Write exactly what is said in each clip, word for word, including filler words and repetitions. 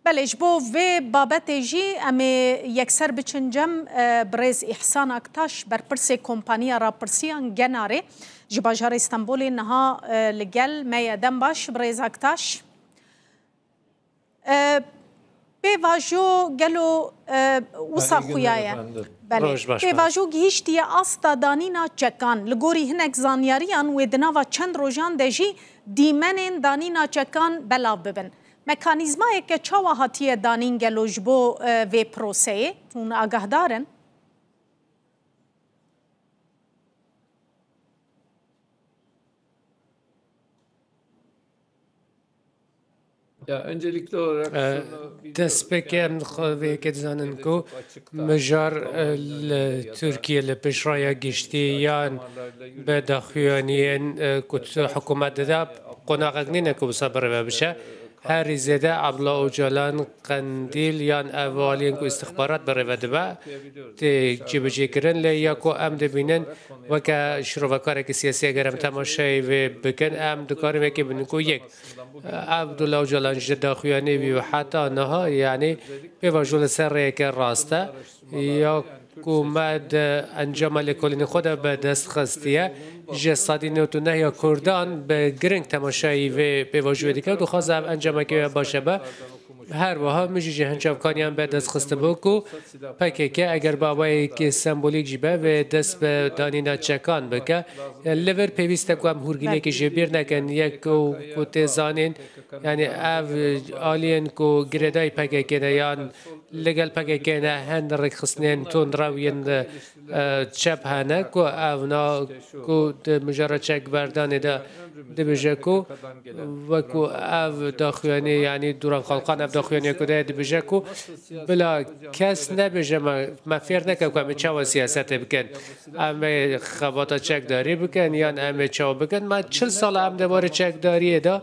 Belê, ji bo vê babetê jî em ê yekser biçin cem, e, birêz Îhsan Aktaş, berpirsê Kompaniya Rapirsiyan Genarê ji bajarê Stenbolê niha, e, li gel me ye. Dem baş, birêz Aktaş. E, pêvajo gelo, e, wisa xuya ye? Belê. Roj baş, pêvajo gihîştiye asta danîna çekan. Li gorî hinek zanyariyan wê di nava çend rojan de jî dîmenên danîna çekan belav bibin. Mekanîzmayeke çawa hatiye danîn gelo ji bo, e, vê proseyê? Hûn agahdar in? Ya, öncelikli olarak E, şunu biliyoruz, destpêkê yani em xwe vê yekê dizanin ku mijar, e, li Tirkiye li pêşraya giştî yan bi daxuyaniyên, e, ku tu hikûmet dida, qonaxek nîne ku wisa birêve biçe. Herî zêde Abdullah Ocalan, Qendîl yan ev aliyên ku îstixbarat birêve dibe, tê cîbicîkirin, lê ya ku em dibînin weke şirovekarekî siyasî, eger em temaşeyê vê bikin, em dikarin wekî bibînin ku yek, Abdullah Ocalan ji daxuyanî bû heta niha, yanî pêvajo li ser rêyeke rast e, ya ku me di encama lêkolînê xwe de bi dest xistiye, ji sedî newt û neh ya Kurdan bi giring temaşayî vê pêvajoyê dike û dixwaze ev encameke wê baş e be. Her wiha min jî ji hin çavkaniyan bi dest xistibû ku P K K eger bi awayekî sembolîk jî be, vê dest bi danîna çekan bike. Li vir pêwîst e ku em hûrgiliyekî jê bîr nekin, yek ku, ku tê zanîn, yanî ev aliyên ku girêdayî P K K ne yan li gel P K K ne, hin rêkxistinên tundrew yên, e, çep hene ku ev na, ku di mijara çekberdanê de dibêje ku wekî ev daxuyanî, yanî Duran Kalkan ev daxuyaniyê ku daye dibêje ku bila kes nebêje me, me fêr neke ku em ê çawa siyasetê bikin. Em ê xebata çekdarî bikin yan em ê çawa bikin. Me çil sala em di warê çekdariyê de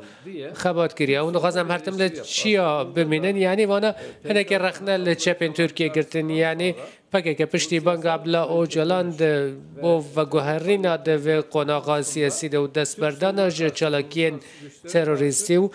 xebat kiriye. Hûn dixwazin em her tim li çiya bimînin? Yanî vana hinekî rexne li çepên Tirkiyê girtin. Yanî P K K piştî banga Abdullah Ocalan di bo veguherîna di vê qonaxa siyasî de û destberdana ji çalakiyên terorîstî û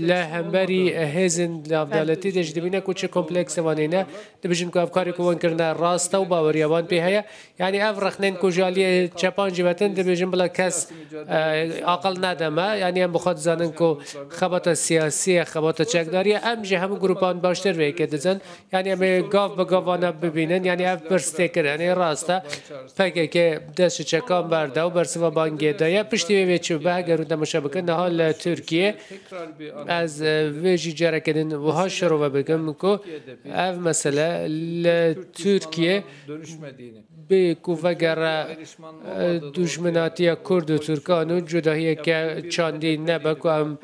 li hemberî hêzên navdewletî de jî dibîne ku çi kompleksê wan hene. Dibêjin ku ev karê ku wan kirine rast e û baweriya wan pê heye. Yanî ev rexnên ku ji aliyê çepan jî vetin, dibêjin bila kes, e, aqil nede me. Yanî em bi xwe dizanin ku xebata siyasî ye, xebata çekdarî ye. Em jî hemû grûpan baştir vê yekê dizin. Yanî em ê gav bi gav wana bibînin. Yanî ev pirs tê kirin. Ê rast e. P K K dest ji çekan berde û bersiva bangê daye. Piştî wê vê çi bibe, heger hûn temaşe bikin, niha li Tirkiye, ez, e, vê jî careke din wiha şirove bikim ku ev mesele li Tirkiye bê ku vegere, e, dujminatiya Kurd û Tirkan û cudahiyeke çandî nebe ku em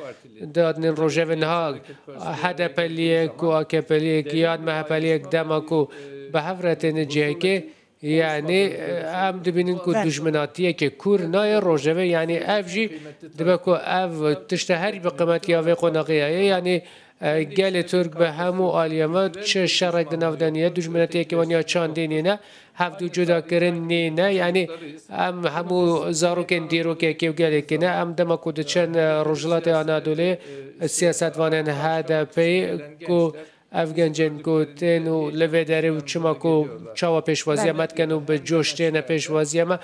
dadinên rojevê niha HDP'liyek û AKP'liyek yan MHP'liyek dema ku bi hev re têne cihekê, yanî, e, em dibînin ku Belê. dujminatiyeke kûr nayê rojevê, yanî ev jî dibe ku ev tişte herî bi qimetiya vê qonaxê heye, yanî, e, gelê Tirk bi hemû aliyan ve çi şerek di nav de niye, dujminatiyeke wan ya çandî nîne, hevdû cudakirin nîne, yanî em hemû zarokên dîrokekê û gelekê ne, em dema ku diçin, e, Rojhilatê Anadolê, e, siyasetvanên HDP'ê ku ev gencên ku tên û li vê derê û çima ku çawa pêşwaziya Belê. me dikin û bi coş têne pêşwaziya me.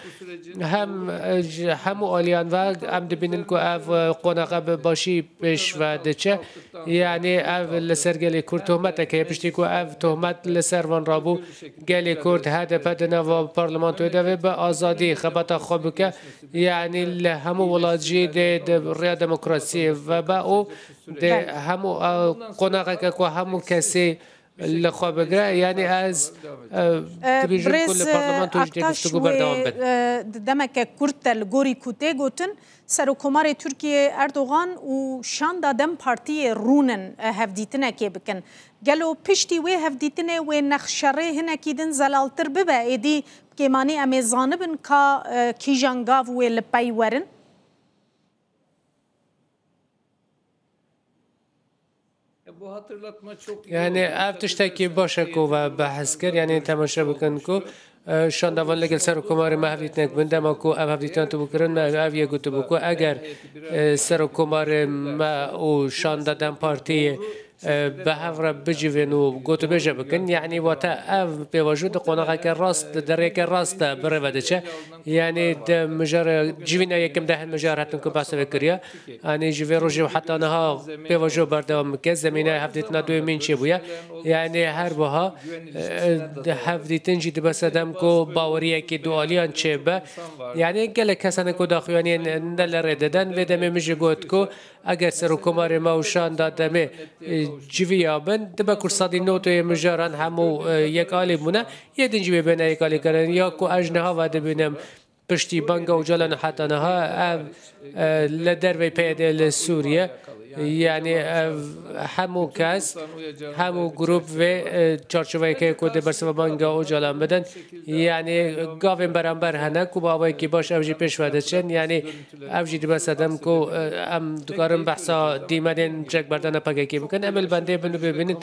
Hem, e, ji hemû aliyan ve em dibînin ku ev, e, qonaxe bi başî pêş ve diçe. Yanî ev li ser gelê Kurd tohmetek heye. Piştî ku ev tohmet li ser van rabû, gelê Kurd HDP di nava parlamentoyê de vê bi azadî xebata xwe bike. Yanî li hemû welat jî dê di rêya demokrasiyê ve be û dê Belê. hemû, e, qonaxeke ku hemû kesê li xwe bigire. Yanî ez, e, E, dibêjim ku li birêz, e, parlamento jî dê Aktaş guftûgû wê, berdewam bin. e, di demeke kurt de li gorî ku tê gotin, Serokkomarê Tirkiyê Erdogan û şanda DEM Partiyê rûnin, e, hevdîtinekê bikin. Gelo piştî wê hevdîtinê wê nexşerê hinekî din zelaltir bibe? Êdî bi kêmanî em ê zanibin ka, e, kîjan gav wê li pey werin? Yani ev tiştekî baş e ku we behs kir, yani temaşe bikin ku, e, şandavan li gel Serokkomarê me hevdîtinek bin, dema ku ev hevdîtinan tibû kirin, me ev yê gotibû ku eger, e, Serokkomarê me û şanda DEM Partiyê e, bi hev re bicivên û gotûbêje bikin. Yanî wate ev pêvajo di qonaxeke rast, di deriyeke rast de bi rê ve diçe. Yanî di mijara civîna yekim de hin mijar hetin ku behsa vê kiriye. Yanî ji vê rojê û heta niha pêvajo berdewam bike. Zemîneya hevdîtina duyemîn çêbûye. Yanî her wiha, e, hevdîtin jî dibe sedem ku baweriyekî dualiyan çêbe. Yanî gelek kes hene ku daxuyaniyên ne li rê didin. Vê demê min jî got ku eger Serokkomarê me û şanda demê, e, civî ya bin, dibe ku sedî notê mijaran hemû, e, yekalî bûne, yê din jî wê bêne yekalîkirin. Ya ku ez niha ve dibînim piştî banga Ocalan heta niha ev, e, li dervê P Y D li Sûriye, yanî ev hemû kes, hemû grûp vê, e, çarçoveyeke ku di bersiva banga Ocalan bidin, yanî gavên beramber hene ku bi awayekî baş ev jî pêş ve diçin, yanî ev jî dibe sedem ku, e, em dikarin behsa dîmenên çekberdana P K K bikin. Em ê li bendê bin û bibînin.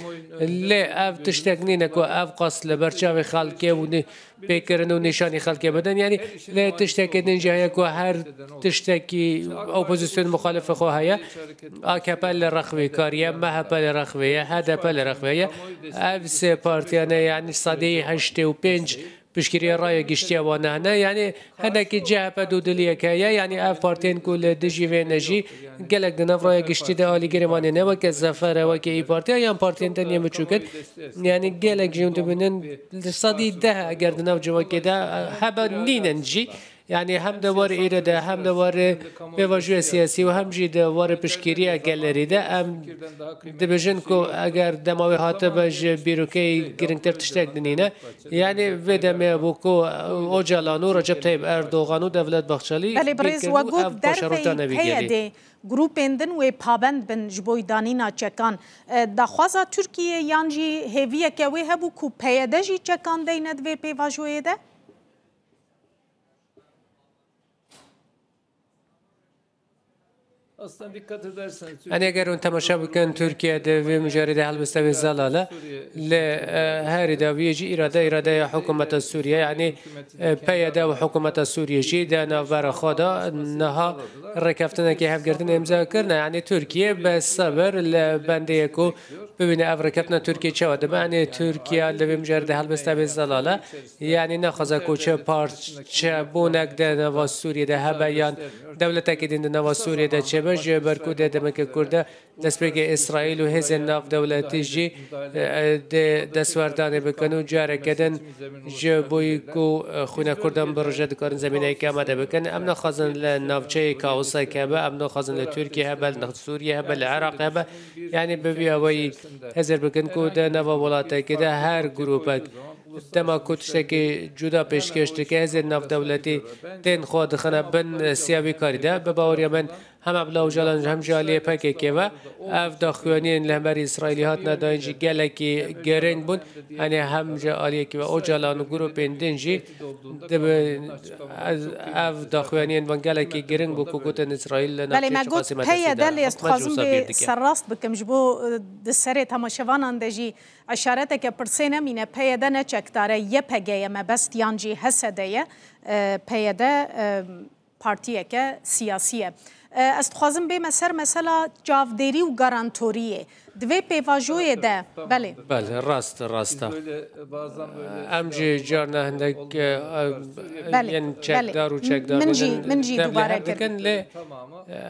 Lê ev tiştek nîne ku ev qas li ber çavê xelkê û nî-, pêkirin û nîşanî xelkê bidin. Yanî lê tiştekê din jî heye ku her tiştekî opozîsyon muxalifê xwe heye. A K P li rex vê kariye, M H P li rex vê ye, H D P li rex vê ye. Ev sê partiyane, yanî sedî heştê û pênc piştgiriya raya giştiya wan hene. Yanî hinekî C H P dûdiliyek heye. Yanî ev partiyên ku li dijî vê ne jî gelek di nav raya giştî de alîgirê wan hene. Weke Zefer e, weke İYİ Partiya yan partiyên din yên biçûk in. Yanî gelek jî hûn dibînin li sedî deh eger di nav civakê de hebe nînin jî. Yanî hem di warê îre de, hem di warê pêvajoya siyasî û hem jî di warê piştgiriya gelerî de em dibêjin ku eger dema wê hatibe ji bîrokeyî giringtir tiştek dinîne, yanî vê demê bû ku Ocalan û Recep Tayyip Erdogan û Devlet Bahçelî Belê birêz bîrkirin we û got ev derveyî başarota nevî gelî. P Y D grûpên din wê pabend bin ji bo danîna çekan. E, daxwaza Tirkiyê yan jî hêviyeke wê hebû ku P Y D jî çekan deyne di vê pêvajoyê de? Aslında dikkat ederseniz Yanî eger hûn temaşe bikin, Tirkiye di vê mijarê de helbestevê zelal e. Li, e, herî dawiyê jî îrade, îradeya hikûmeta Sûriye, yanî, e, P Y D û hikûmeta Sûriye jî di navbera xwe de niha rêkeftinekê hevgirtinê îmza kirine. Yanî Tirkiye bi sebir li bendê ye ku bibîne ev rêkeftina Tirkiye çawa dibe. Yanî Tirkiye li vê mijarê de helbestevê zelal e. Yanî naxwaze ku çi parçebûnek di nava Sûriyê de hebe yan dewletekî din di nava Sûriyê de çêbe, ji ber ku di demeke kurt de destpêkê Îsraîl û hêzên navdewletî jî, e, dê destwerdanê bikin û careke din ji bo ku, e, xwîna Kurdan birije dikarin zemîneyeke amade bikin. Em naxwazin li navçeyê kaosek hebe, em naxwazin li Tirkiye hebe, li Sûriye hebe, li Iraq hebe. Yanî bi vî awayî hizir bikin ku di nava welatekê de her grûpek dema ku tiştekî cuda pêşkêş dike, hêzên navdewletî tên xwe dixine bin siya vî karî de. Bi baweriya min hem Abdullah Ocalan hem jî aliyê P K K ve ev daxuyaniyên li hemberî Îsraîlî hatine dayîn jî gelekî giring bûn. Yanî hem ji aliyekî ve Ocalan û grûpên din jî dibe, ez, ev daxuyaniyên van gelekî giring bû ku gotin Îsraîl li Belê, navçeyê me got çiqasî P Y D, lê ez dixwazim bê serrast bikim ji bo, e, di serê temaşevanan de jî eşareteke pirsê nemîne. P Y D ne çekdar e, Y P G ye mebest yan jî H S D ye. E, P Y D, e, partiyeke siyasî ye. E, ez dixwazim bême ser mesela çavdêrî û garantoriyê. Di vê pêvajoyê de, belê. Belê, rast, rast e. Em jî carna hindek, e, e, Belê, yên belê. çekdar û çekdar Min jî, bidin, min jî dev li dubare hev kir. dikin, lê,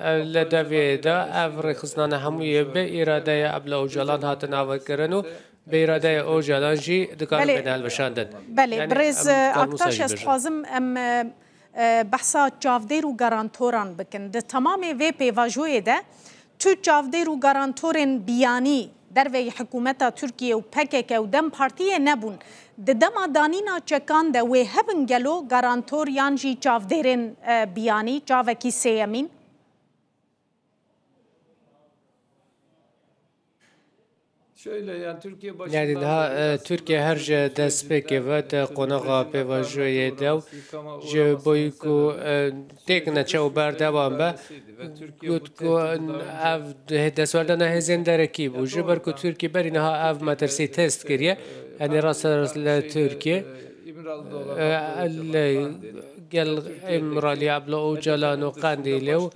e, li devê de ev rêxistinane hemû yê bi îradeya Abdullah Ocalan hatin avakirin û bi îradeya Ocalan jî dikarin Belê. bêne hilweşandin. Belê, Yanî birêz, em e, dikarin wisa Aktaş, jî ez bêjin. dixwazim em, e, e, behsa çavdêr û garantoran bikin. Di temamê vê pêvajoyê de tu çavdêr û garantorên biyanî derveyî hikûmeta Tirkiye û P K K û DEM Partiyê nebûn. Di dema danîna çekan de wê hebin gelo garantor yan jî çavdêrên, e, biyanî, çavekî sêyemîn? Şöyle, yani Türkiye başından Yanî niha, beri e, aslında Tirkiye her ji destpêkê ve di qonaxa pêvajoyê de û ji bo ku, e, têk neçe û berdewam be, got ku ev destwerdana hêzên derekî bû. Ji ber ku Tirkiye berî niha ev metirsî test kiriye, yanî rasterast li Tirkiye. Li gel Îmralî, Abla Ocalan û Qendîlê û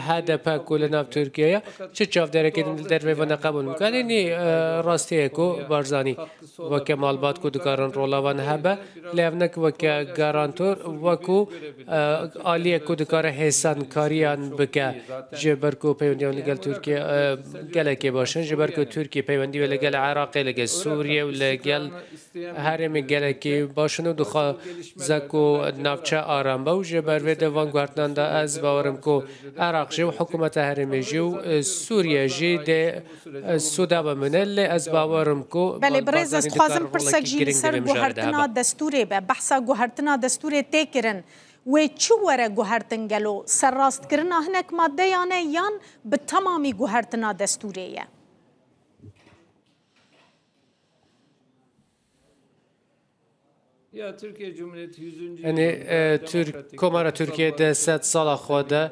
H D P ku li nav Tirkiye ye, çi çavderekê din li dervê ve ne qebûl bikin. Yanî, e, rastiyê ku Barzanî weke malbat ku dikarin rola van hebe, lê ev ne ku weke garantor, weku, e, aliyek ku dikare hêsankariyan bike. Ji ber ku peywendiyan li gel Tirkiye, e, gelekê baş in, ji ber ku Tirkiye peywendî wê li gel Iraqê, li gel Sûriye û li gel herêmê gelekî baş in û dixwaze ku navçe aram be û ji ber vê de van guhertinan de ez bawerim ku Iraq jî û hikûmeta herêmê jî û, e, Sûriye jî dê, e, sûda bimîne, lê ez bawerim ku Belê, birêz, ez Barzanî dixwazim dikare pirsek rolekî jî li giring ser divê mijarê de hebe. Guhertina destûrê be. Behsa guhertina destûrê tê kirin. Wê çi were guhertin gelo? Serrastkirina hinek maddeyan e yan bi temamî guhertina destûrê ye? Ya Türkiye Cumhuriyeti yüzüncü Yanî, yılında e, Türk, demokratik Komara Türkiye de sed sala xwe de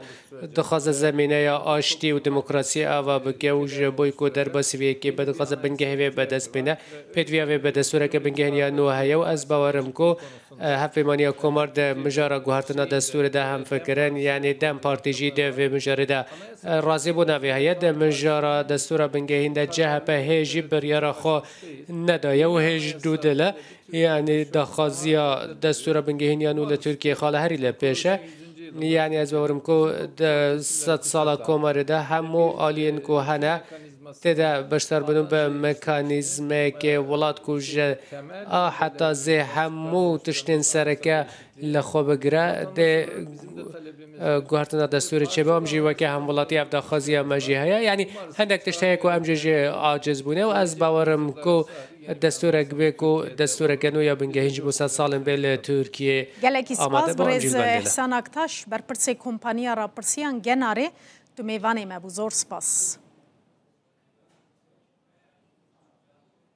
dixwaze zemîneya aştî û demokrasiyê ava bike û ji bo ku derbasî vê yekê be, dixwaze bingehê vê bi dest bîne. Pêdiviya vê be destûreke bingehîn ya nû heye û ez bawerim ku, e, hevpêmaniya Komar de mijara guhertina destûrê de hemfikir in, yanî DEM Partî jî di vê mijarê de, e, razîbûna vê heye. Di mijara destûra bingehîn de C H P hê jî biryara xwe nedaye û hê ji dû dil e. Yanî daxwaziya destûra bingehîn ya nû li Tirkiyê xala herî li pêş e. Yanî ez bawerim ku di sed sala Komarê de hemû aliyên ku hene tê de beşdar bin û bi mekanîzmeke welat ku ji A heta Z hemû tiştên sereke li xwe bigire, dê, e, guhertina destûrê çêbe. Em jî weke hemwelatî ev daxwaziya me jî heye. Yanî hindek tişt heye ku em jî jê aciz bûne û ez bawerim ku destûrek bê ku destûreke nû ya bingehîn ji bo sed salên bê li Tirkiyê Gelekî amade spas, be, em jî li birêz bendê ne. Îhsan Aktaş, berpirsê Kompaniya Rapirsiyan Genarê, tu mêvanê me bû. Zor spas.